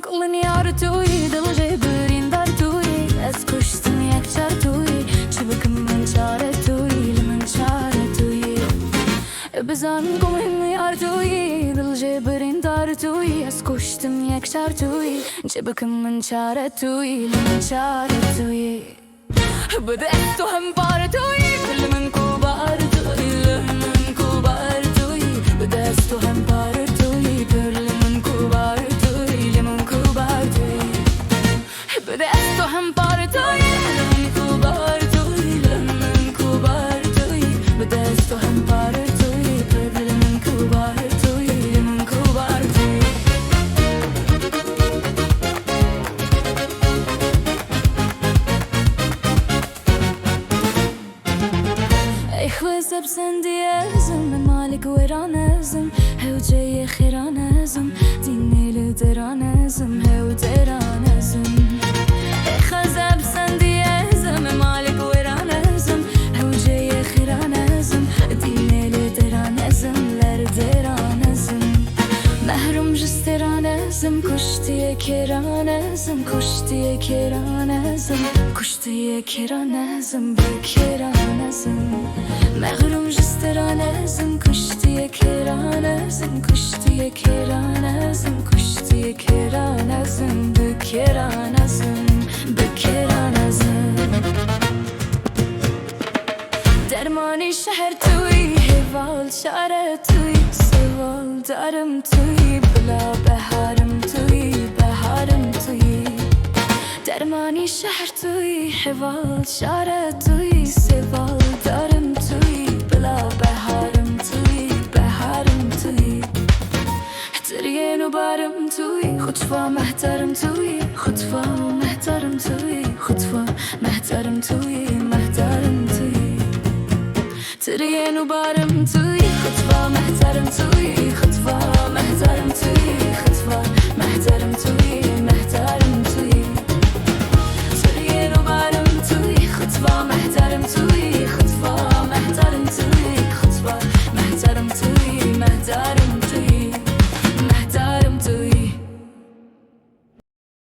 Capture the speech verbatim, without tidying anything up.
Ku min yar tu yî, dil jê birîndar tu yî, ez kuştim yek çar tu yî, çi bikim min çare tu yî, li min çare tu yî. Bizan ku min yar tu yî, dil jê birîndar tu yî, ez kuştim yek çar tu yî, çi bikim min çare tu yî, li min çare tu yî. Bi dest û hempar tu yî, pir li min kubar tu yî, li min kubar tu yî. Bi dest û hempar tu yî, pir li min kubar tu yî, li min kubar tu yî. Bi dest û hempar tu yî, li min kubar tu yî, li min kubar tu yî. Bi dest û hempar tu yî, pir li min kubar tu yî, li min kubar tu yî. Ey xwezeb sendî ez im, malik wêran ez im, hewceyê xêran ez im, dînê li deran ez im, hew deran ez im. Ey xwezeb sendî ez im, malik wêran ez im, hewceyê xêran ez im, dînê li deran ez im, ler deran ez im. Mehrum ji stêran ez im, kuştiyê kêran ez im, kuştiyê kêran ez im, kuştiyê kêran ez im, bi kêran ez im. Mehrum ji stêran ez im, kuştiyê kêran ez im, kuştiyê kêran ez im, kuştiyê kêran ez im, bi kêran ez im, bi kêran ez im. Dermanî şeher tu yî, hêval çare tu yî, sêval darim tu yî, bila beharim tu yî, beharim tu yî. Dermanî şeher tu yî, hêval çare tu yî, sêval darim tu yî, bila beharim tu yî, beharim tu yî. Tiriyên û barim tu yî, xutfa mehtarim tu yî, xutfa mehtarim tu yî, xutfa mehtarim tu yî, mehtarim tu yî. Tiriyên û barim tu yî, xutfa mehtarim tu yî, xutfa mehtarim tu yî, xutfa mehtarim tu yî,